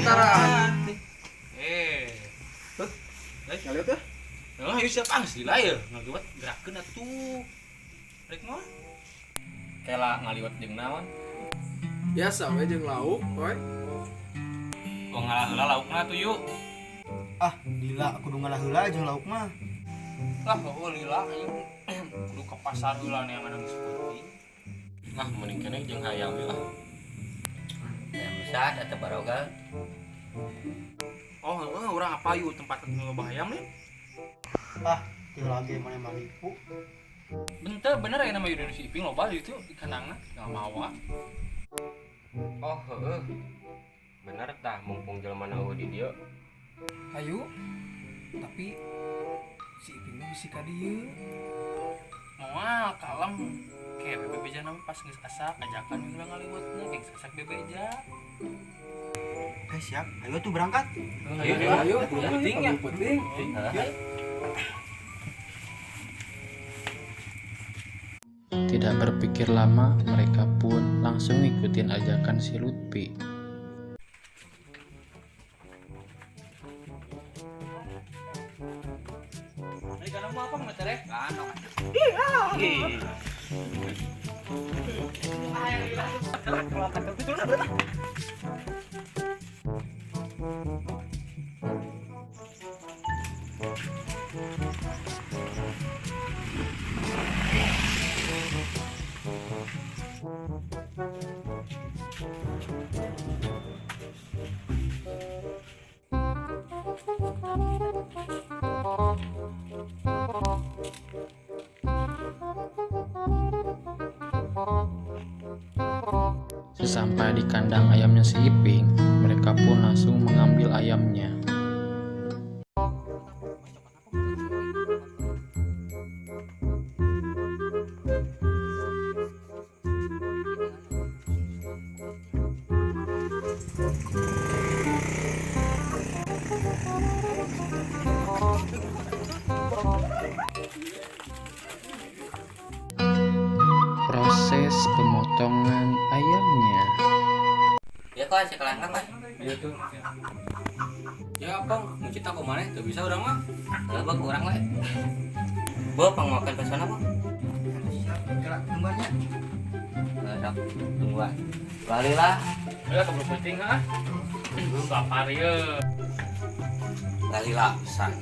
Lantaran. Eh. Tut. Ngaliwat ya? Nah, ayo siap ah, lila ya. Ngaliwat gerakeun atuh. Rek mah. Kela ngaliwat jeung naon? Biasa we jeung lauk, we. Oh, ngalah heula laukna tuh yuk. Ah, lila kudu ngalah heula jeung lauk mah. Lah, oh lila aing kudu ke pasar heula nih yang ada geus putih. Lah mending keneh jeung hayam we lah. Hayam besar atau baroga. Oh, heeh, urang apa yuk tempat loba hayam nih? Ah, teu lagi mana manipu. Bentar, bener ya nama Yudin si Iping loba di itu di kandangna, nggak mawa. Oh, heeh. Bener tah mumpung jelema na eueuh di dieu. Ayo. Tapi si Iping mah bisi ka dieu. Moal kalem. Kayak bebeja nama pas geus asak ajakan we heula ngaliwatna geus asak bebeja. Oke, siap. Ayo tuh berangkat. Ayo, Ayo, ayo, penting ya. Penting. Tidak berpikir lama, mereka pun langsung ngikutin ajakan si Lutfi. Ini kandang mau apa nggak tere? Kandang. Sesampai di kandang ayamnya si Iping, mereka pun langsung mengambil ayamnya. Proses pemotongan ayamnya. Ya kok sekelan kan, Pak? Iya tuh. Ya apa mun kita kumaha teu bisa urang mah. Heuh, bang urang we. Bo pangmakan pesona, Bang. Siap, kela tungguannya. Heuh, sok tungguan. Lalilah, Ayo keburu penting ha. Lapar ye. lalila pisan.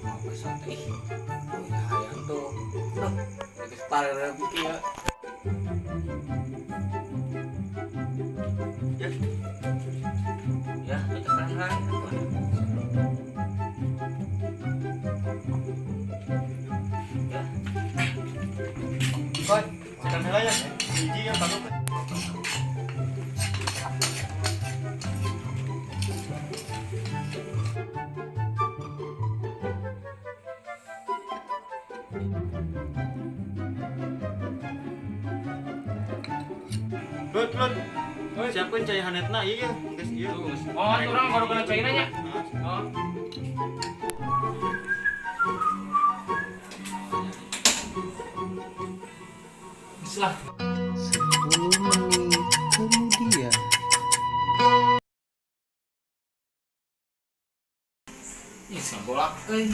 Mau pesan teh. Ih, hayam tuh. Duh, geus pareureum kieu. Ya. Ya, itu keren kan. Ya. Koy, sekan heula ya. Hiji yang baru. Lut, lut. Siapkeun cai hanetna ieu ya, geus ieu. Oh, itu orang baru kena cairnya nya. Oh. Geus lah. 10 menit kemudian. Ih, sabolak euy.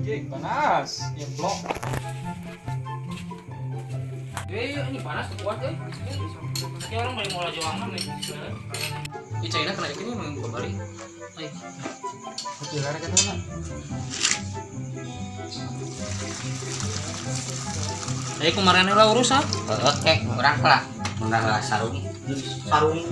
Jek, panas. Ya blok. Eh, ini panas tuh kuat euy. Kayak orang beli mola jawangan nih. Di China kena ini emang kembali. Oke, lari ka na. Ayo kemarin lah urus ah. Heeh, kek urang lah. Munah lah sarung. Sarung.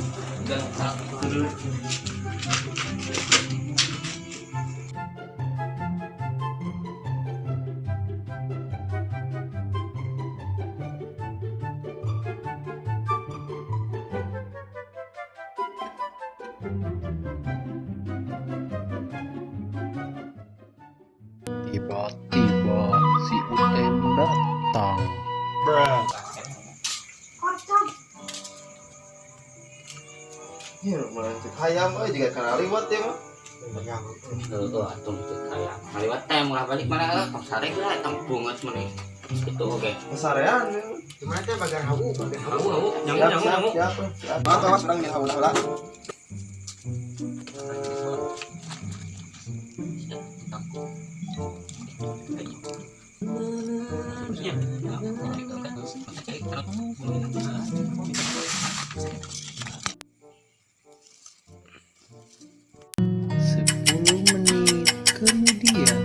Tiba-tiba si Uten datang. Iya, malah cek hayam euy jiga kana liwat ya mah. Heeh, atuh teu kaya. Ngaliwat teh ulah balik mana heuh, tong sare lah tong bunget maneh. Gitu oke. Kesarean. Gimana teh bagian hawu, bagian hawu. Hawu hawu. Nyangu nyangu nyangu. Siap, siap. Maaf, awas urang nya heula. 10 menit kemudian.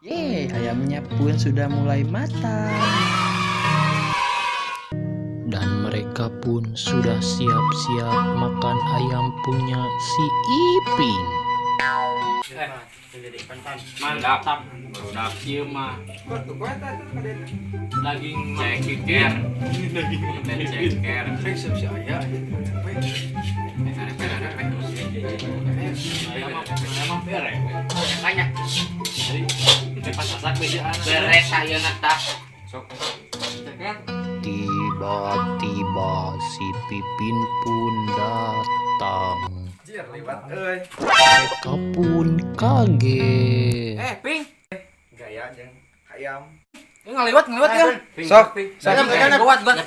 Yeay, ayamnya pun sudah mulai matang. Dan mereka pun sudah siap-siap makan ayam punya si Iping. Mantap. Barudak ieu mah. Daging Ceker. Teh ceker. Cek siap si aya. Ayam mah bere. Tanya, Jadi teh pas asak bejaan. beres ayeuna tah. Sok. Ceker. Tiba-tiba si Pipin pun datang. Jir liwat euy. Mereka pun kaget. Eh, Ping. Gaya jeung hayam. Eh, ngaliwat ngaliwat ya. Sok. Sok, gawat, gawat.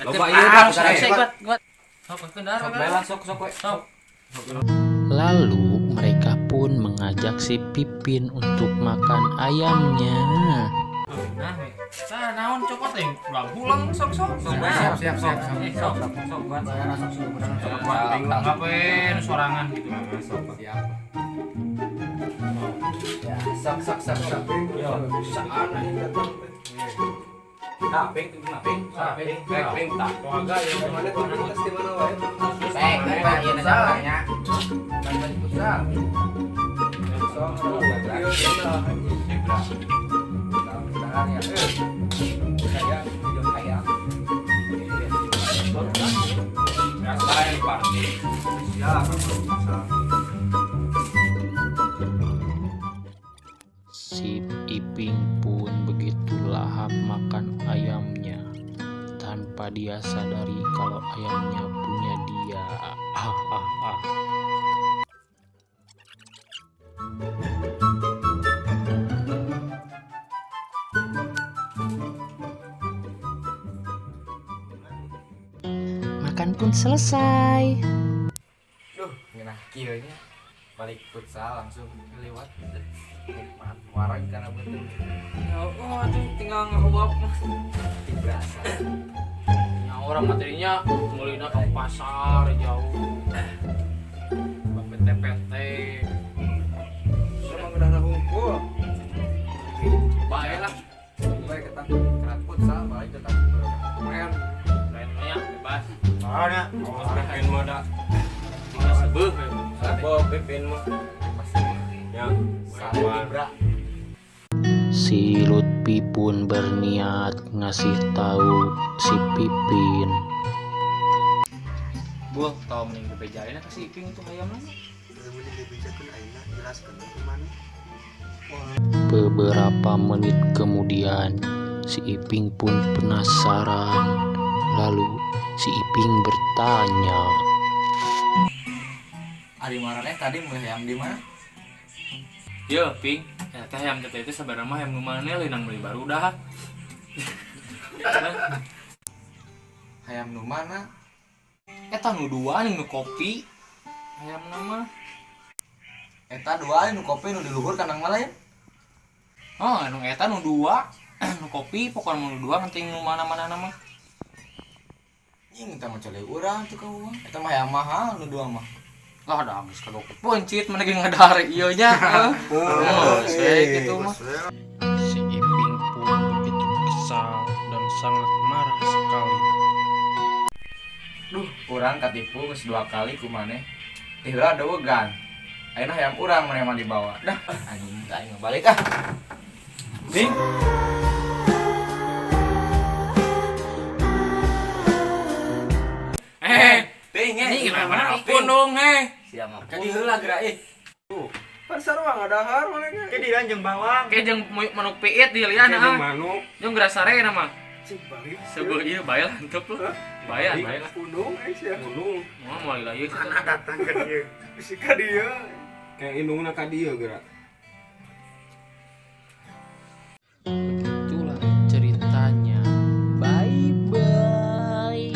Loba ieu dah. Gawat, gawat. Sok, kendara. Sok bae lah sok sok we. Sok. Lalu mereka pun mengajak si Pipin untuk makan ayamnya. Nah, nah, naon cokot teh? Pulang-pulang sok sok. Sok bae Siap, siap, siap. Eh, sok. Sok buat. Sok ngapain sorangan gitu. Sok. Siap. Ya, sok sok sok sok. Yo. Saan anjing datang. Nah, ping, nah, ping, nah, ping, ping, ping, tah. Keluarga ya. Mana tuh tas di mana wae? Baik, baik, ayeuna caranya. Main futsal. Sok, ieu bener anjing. Tahan ya. Kayak video hayam. Rasain party. Siap, futsal. Si Iping pun begitu lahap makan ayamnya tanpa dia sadari kalau ayamnya punya dia. Hahaha. Makan pun selesai. Duh, ngeunah kieu nya. Balik futsal langsung lewat. Nikmat wareg kana beuteung. Ya, oh, tuh tinggal ngehubap. Berasa. Nah, orang materinya mulina ke pasar jauh. PT-PT. Sama ngeunah hungkul. Bae lah. Baik ketang kerat futsal balik tetap main. Lainnya bebas. Soalnya Pipin mah da. Tinggal sebeuh. Sabo pipin mah. Ya. Sale Si Lutfi pun berniat ngasih tahu si Pipin. Buh, tau mending dibejain ka si Iping tuh ayam lagi. Beberapa menit kemudian, si Iping pun penasaran. Lalu si Iping bertanya, Ari maraneh tadi meuli hayam di mana? Yo, Ping. Ya, teh ayam teh itu sebenarnya mah ayam nu mana lain beli baru dah. Hayam nu mana? Eta nu dua nu kopi. Ayam nama. Eta dua nu kopi nu di luhur kandang mah lain. Oh, nu eta nu dua. Nu kopi pokoknya nu dua penting nu mana-mana nama. Nying eta mah coli urang tuh ka uang. Eta mah hayam mahal nu dua mah. Lah ada geus kagok pencit mana ge ngadare ieu nya. Oh, saya gitu mah. Si Iping pun begitu kesal dan sangat marah sekali. Duh, urang katipu geus dua kali ku maneh. Teh heula dewegan. Ayeuna hayam urang maneh mah dibawa. Dah, anjing teh aing balik ah. Ping. Eh, Ting. Anjing eh. Ini kenapa pundung eh. Sia mah. Jadi heula geura ih. Pan sarua ngadahar mana ge. Ke dia jeung bawang. Kayak jeung manuk piit di lian Jeung ah. manuk. Jeung gerasare nama. Cik balik. Sebuah ieu bae lah hentep lu. Bae bae lah. Pundung eh sia. Pundung. Moal moal lila ieu. Mana datang ke dia. Bisi ka dieu. Kayak indungna ka dieu geura. Begitulah ceritanya. Bye bye.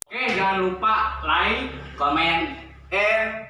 Oke, jangan lupa like, Komen And